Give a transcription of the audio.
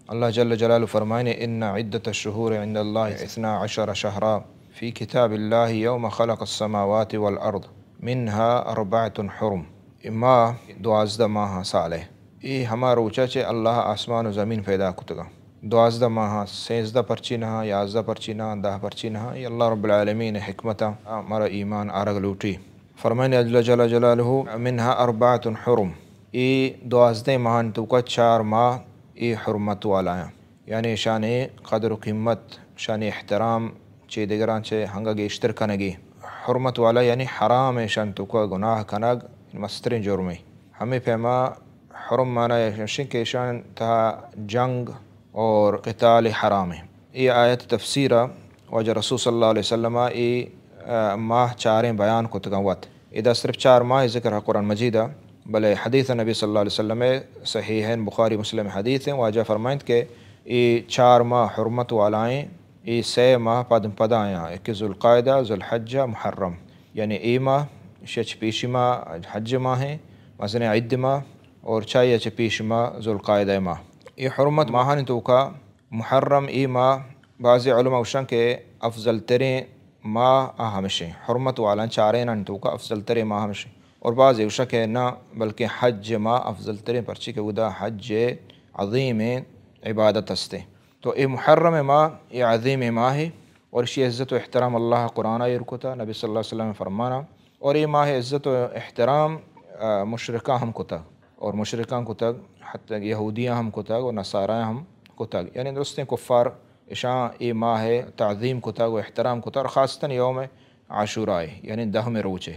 اللہ جل جلالہ فرمائنے، ان عدت الشہور عند اللہ اثنا عشر شہرا فی کتاب اللہ یوم خلق السماوات والارض منها اربعۃ حرم۔ اے ماہ دوازدہ ماہ سال ہے۔ اے ہما روچا چہ اللہ آسمان و زمین پیدا کتگا۔ دوازدہ ماہ، سیزدہ پرچی نہ، یازدہ پرچی نہ، دہ پرچی نہ، اے اللہ رب العالمین حکمتا مارا ایمان آرگ لوٹی۔ فرمائنے اللہ جل جلالہ، منها اربعۃ حرم، اے دوازدہ ماہان توکا چار ماہ اے حرمت والا ہیں، یعنی اشانی قدر و قیمت، اشانی احترام چہ دگران چہ ہنگا گیشتر کنگی۔ حرمت والا یعنی حرام، اشان توکا گناہ کنگ مسترین جرمے۔ ہمیں پیما حرم معنی ہمشیں کہ اشان تہا جنگ اور قتال حرام ہیں۔ اے آیت تفسیر واجہ رسول صلی اللہ علیہ وسلم اے، آ، ماہ چاریں بیان کتگاں وت۔ ادا صرف چار ماہ ذکر ہے قرآن مجید، بلے حدیث نبی صلی اللہ علیہ وسلم صحیحین بخاری مسلم حدیث ہیں، واجہ فرمائنت کہ اے چار ماہ حرمت والائیں، اے سے ماہ پد پدایاں، کہ ذوالقعدہ، ذوالحجہ، محرم، یعنی اے ماہ شچ پیشی ماہ حج ماہ ہیں، مثلاً عید ماہ، اور چاہیے چہ پیش ماہ ذوالقعدہ ماہ۔ اے حرمت ماہانی توکا محرم ای ماہ، بعضی علماء گوشن کہ افضل ترین ماہ آ ہمشیں، حرمت والان چارینان توکا افضل ترین ماہ ہمشیں۔ اور بعضی گوشن کہ نہ، بلکہ حج ماہ افضل ترین، پرچی کہ اودا حج عظیم عبادت ہستے۔ تو اے محرم ماہ، اے عظیم ماہ ہے، اور اشی عزت و احترام اللہ قرآن ایر کتا، نبی صلی اللہ علیہ وسلم فرمانا، اور اے ماہ عزت و احترام، آ، مشرکاں ہم کتا۔ اور مشرکاں کتگ، حتی یہودیاں ہم کتگ و نصاریاں ہم کتگ۔ یعنی درستیں کفار اشاں اے ماہ تعظیم کتگ و احترام کتگ، اور خاصتاً یوم عاشورائے، یعنی دہمیں روچے۔